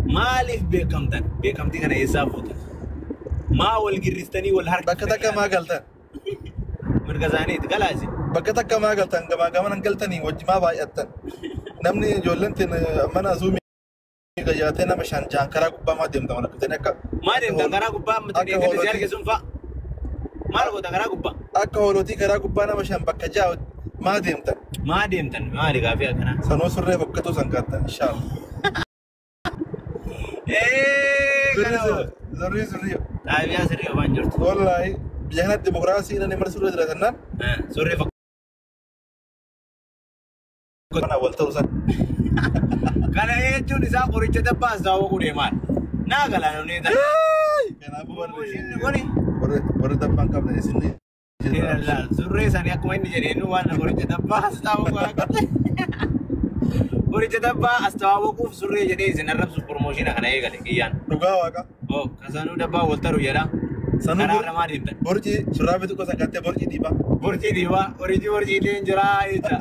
Maaliif beekamtan? Beekamtii kana eessaa fuutan? Maa wal girristanii wal harka? Bakka takka maa galtan? Mirga isaaniiti galaasi. Bakka takka maa galtan? Gamaa gamanan galtanii wajji maa baay'attan? Namni ijoolleen mana zuumii gayyaatee nama shan jahan karaa gubbaa maa deemtan wal argitanii akka Maa deemtan karaa gubbaa amma Akka ta'e si hoolotii. arge sun fa'a? Maal goota karaa gubbaa? Akka hoolotii karaa gubbaa nama shan bakka ja'a maa deemtan? Maa deemtan? Maali gaafii akkanaa? Sanoo surree fokkatoo san kaattan inshallah. Kana hoo. Surrii surrii. Xaabiyaa sirrii waan jirtu. Wallaahi biyya kanatti dimokiraasii namni mana surree jiraatannaan Surree mana wal ta'uu san. Kana jechuun isaa qoricha dabbaa as daawwaquu deemaan. Naa galaa namni ta'a. Kanaafuu Kuni warri dabbaan qabne isin surree isaanii akkuma inni jedhee nu waan qoricha dabbaa as daawwaquu akka ta'e. Qoricha dabbaa as daawwaquuf surree jedhee isin arrabsu promooshinii kana eegale kiyyaan. Dhugaa waaqa. Oo kasanuu dabbaa wal taru jedha. Sanuu Karaa lamaa deemtan. Borcii shurraabii xiqqoo san kattee borcii dhiibaa. Borcii dhiibaa qorichi borcii illee hin jiraa jecha.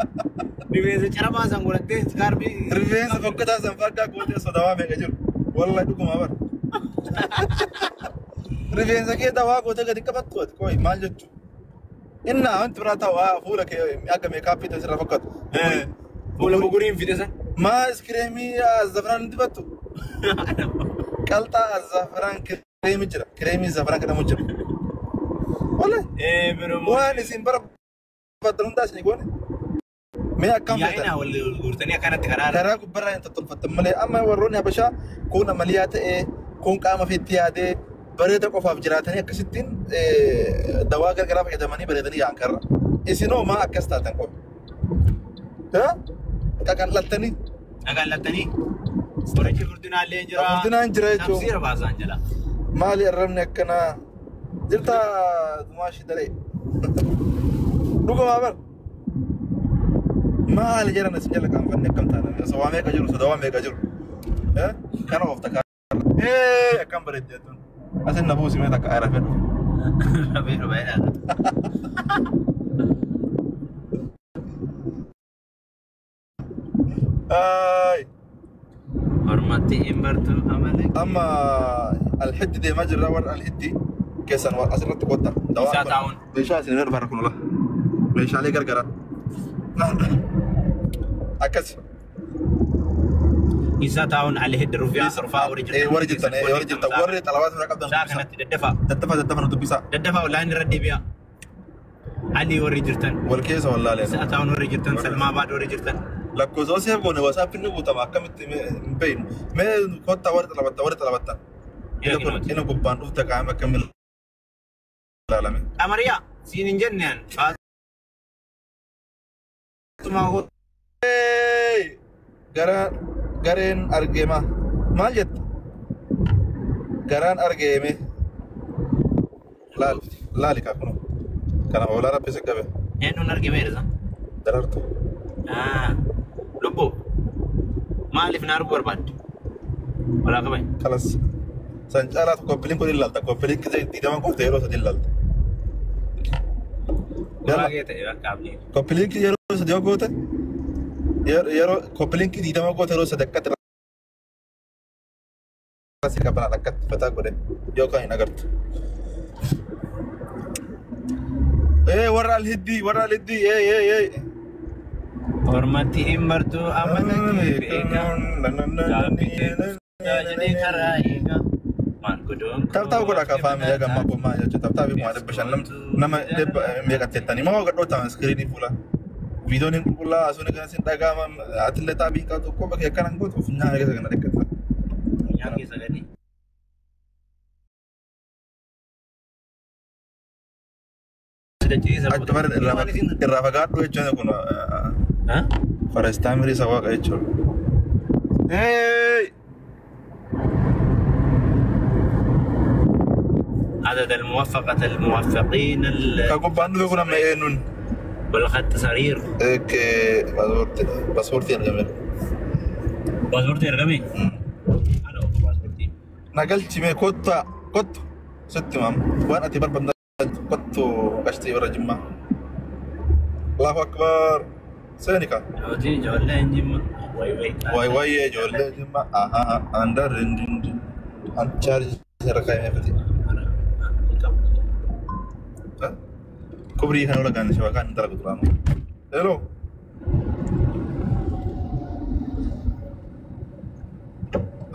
Rifeensa caramaa san godhattee iskaarbii. Rifeensa fokkataa san fakkaa gootee sodawaa meeqa jiru. Wallahi dhuguma bara. Rifeensa kee dawaa gootee gadi qabattu ati kooyi maal jechuu? Inna wanti biraa ta'u haa fuula kee akka meekaappii ta'e sirra fakkaatu. Fuula buguriin fide san. Maa iskireemii zafaraan hin dibattu? Qalxaa zafaraan kireemii jira. Kireemii zafaraan jedhamu jira. Wallahi Biroo. waan isin barbaaddan hundaa isin goone. Mee akkam feetan? Yaa'ina wal guurtanii akkanatti karaa irra. Karaa gubbarraa hin tottolfattan malee amma warroonni Habashaa kun amaliyaa ta'ee kun qaama ofiitti yaadee bareeda qofaaf jiraatanii akkasittiin dawaa gargaraa fayyadamanii bareedanii yaa'an karra. Isinoo maa akkas taatan qofa? Qaqal'attanii Dhaqallattanii. Qorichi furdinaallee hin jira. Furdinaan jira jechuun. Tafsiira baasaan jala. Maali arrabni akkanaa jirta dumaashii daree. Dhugumaa bar. Maali jedhan isin jala qaanfanne akkam taana osoo waa meeqa jiru osoo dawaa meeqa jiru. Kana oofta kaarra. Akkam bareeddi jettuun. Asin na buusi mee takka aara fedhu. Rafee dhufa jedhaa. Ay. Hormatti hin bartu amala. Amma alhiddi deemaa jirra warra alhiddi keessan warra asirratti qotta. Isaa taa'uun. Meeshaa isin irra bara kunula. Meeshaalee gargaraa. Akkas. Isaa taa'uun alhiddi rufiyaa rufaa warri jirtan. Warri jirtan warri jirtan warri xalabaat irra qabdan. Isaa kanatti daddafaa. Daddafa daddafa nu dubbisaa. Daddafaa ollaan irra deebi'a. Ali warri jirtan. Wal keessa wallaalee. Isaa taa'uun warri jirtan. Salmaa Baad warri jirtan. Lakkoofsa seef goone wasaappi inni guutama akkamitti hin beeknu. Mee kottaa warri xalabatta warri xalabatta. Inni gubbaan dhufte qaama akkamiin ilaalame. Qamariyaa siin hin jenne an. Faatumaa koo. Gara gareen argeema. Maal jette? Garaan argeeme. Laali laali kaa kunoo. Kana oolaa rabbi si qabe. Eenyuun argameera? Darartu. Lubbu maaliif na arguu barbaadde? Walaa qaban. Kalas. San caalaa koppiliin kun ilaalta. Koppiliin gisee diidaman qofte yeroo sadi ilaalta. Walaa kee ta'e bakka abdii. Koppiliin yeroo sadi yoo goote yeroo koppiliin diidama goote yeroo sadi akkatti si qaban akkatti fataa godhe yookaan hin agartu. Warra alhiddii warra alhiddii ee ee ee. Hormatti hin bartu amala kee beeka. Jedhee karaa eega. Maangudoon koo. Taptaaf godha ka faamilii gammaa kun maal jechuudha. Taptaaf kuma dhibba shan nama dhibba meeqa teettanii moo gadhoo iskiriinii fuula. Viidiyoon hin qulqullaa asuun kan isin dhaga'ama atillee xaabii qabu tokko bakka akkana hin gootu funyaan keessa kana dhiqqata. Funyaan keessa gadi. Achi bara irraa fagaadhu jechuun kun farestaamirii isa waaqa jechuudha. عدد الموفقة الموفقين Ka gubbaan dhufe kun amma eenyuun? والخط سرير. Paaspoortii argame. باسبورتي رقمي انا باسبورتي. Nagalchi mee kottaa kottu sitti maam waan ati barbaaddu kottu qashtii warra Jimmaa. Allahu akbar seeni ka. Hojii ijoolleen Jimma. Wayi wayi. Waay waay ijoollee jimma ahaa andar an chaarjii irra kaa'imee fiti. Kubrii kan ola gaanne shabakaan hin dalagu duraanu. Hello.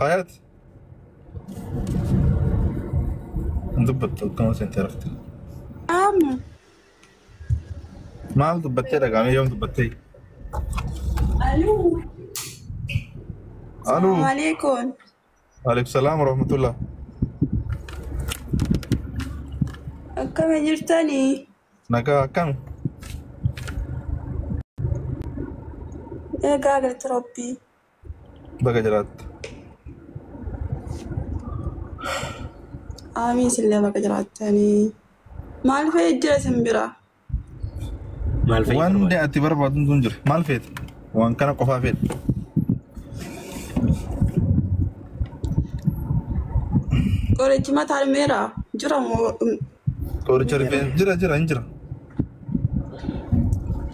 Hayat. Dubbattu akkama seentee rafte. Amma. Maal dubbattee dhagaamee yoom dubbattee? Aluu. Aluu. Salaamu alaikum. Waalaikum salaam warahmatullah. Akkama jirtanii? Nagaa akkam? Egaa galata Rabbii. Baga jiraatte. Amiin isinillee baga jiraattanii. Maal fa'ii jira isin bira? Maal fa'i Wanti barbaada? ati barbaadu hunduu jira. Maal feete? Waan kana qofaa feete. Qorichi mataa dhumeera? Jira moo? Qoricha rifeensa jira jira hin jira.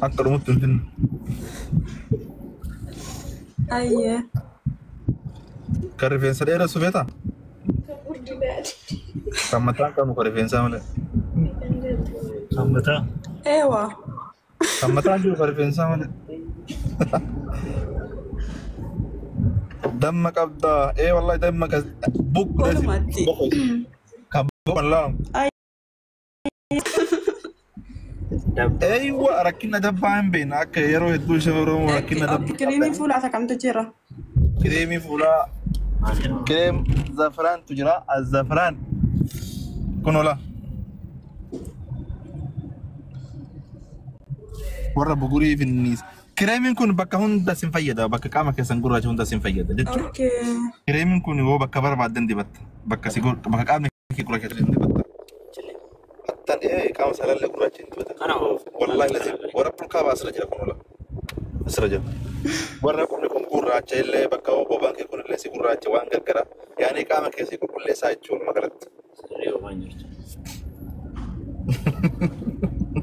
Akka dhumutti hin finne. Ayyee. Kan rifeensa dheeressu feetaa? Kan mataa qabnu kan rifeensaa malee. Kan mataa. Eewa. Kan mataa jiru kan rifeensaa malee. Damma qabdaa. Ee wallahi damma kas buqqee si. Walumatti. Kan boqon laamu. Eeywa rakkina dabbaa hin beekna akka yeroo hedduu ishee Oromoo rakkina dabbaa. Kiriimii fuulaa isa kamtu jira? Kireemii fuulaa kireem zafiraantu jira azafiraan kun ola warra bugurii finniis. Kireemiin kun bakka hunda sin fayyada bakka qaama keessan gurraacha hunda sin fayyada jechuudha. Okay. Kireemiin kun yoo bakka barbaaddan dibatta bakka si bakka qaamni kee gurraacha hin dibatta. Hattaan ee qaama saalallee gurraacha hin dibata. Kana hoo. Wallahi lazim warra pulkaa asirra jira kun ola asirra jira. Warra qubni kun gurraacha illee bakka bobaan kee kun illee si gurraacha waan gargara yaani qaama kee si qulqulleessaa jechuudha magalatti. Sirrii oofaan jirtu.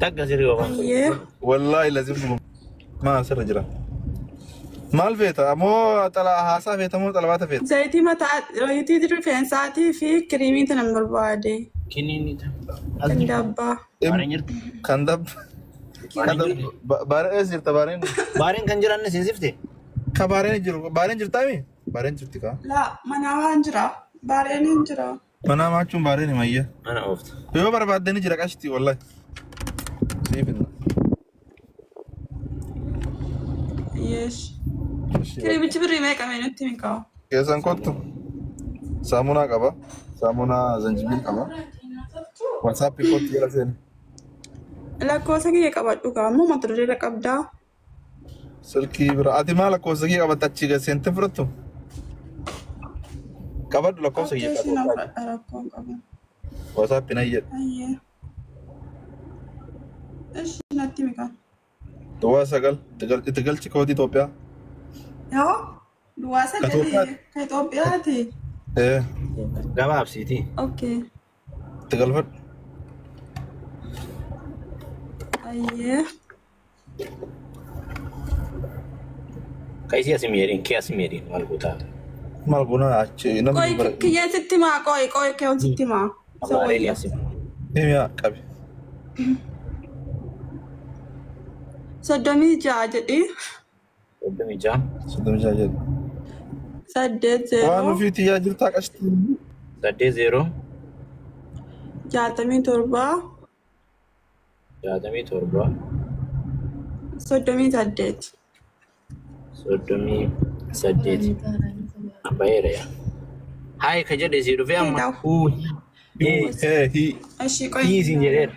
Takka sirrii oofaan. Ayyee. Wallahi lazim maa asirra jira. Maal feeta moo haasaa feeta moo xalabaata feeta? Zayitii mataa, zayitii rifeensaatii fi kiriimii tanan barbaade. Kiniini Kan dabbaa. Baareen jirtu. Kan dab kan dab baareen eessa jirta baareen? Baareen kan jiran isin sifte? Ka baareen jiru baareen jirtaami? Baareen jirti kaa. Laa manaa waan jira. Baareen hin jira. Manaa maachuun baareen himayya. Mana oofta. Yoo barbaadde ni jira qashti wallahi. Siif hinna. Yeesh. Kiriimichi birrii meeqa mee nutti himi kaa? Keessan kottu. Saamunaa qaba. Saamunaa zanjibiil qaba. Watsaappii kottu jala seeni. Lakkoofsa kiyya qabadhu kaa ammoo mata duree irra qabdaa. Silkii bira. Ati maal lakkoofsa kiyya qabatte achii gad seentee fudhattu? Qabadhu lakkoofsa kiyya Okkee isin qabadhu. fudhadha rakkoon qabu. Watsaappii nan jedhu. Ayyee. Ishi natti himi kaa. Duwwaa 9 itti galchi koodii Itoophiyaa. Yaa duwwaa Ka 9 Itoophiyaati. ka Itoophiyaati. Ee Gabaabsiiti. Okay. itti galfadhu. Ayyee. Kaisii asim jedhin kee asim jedhin maal gootaa? Maal goona achi namni Qoy bara. kiyyee sitti himaa qoy qoy keewwan sitti himaa. Isa Baareen wayya. asim. Himiyaa qabi. 36 jedhi. 36. 36 jedhu. 8 Waan 0 ofii xiyyaa jirtaa qashti. 8 0 67 67 38. 38. Baay'eedha yaa. Hayi ka jedhe si dhufee amma. Hee Huu. Hee hii. Ishii qoy. Hii siin jedheera.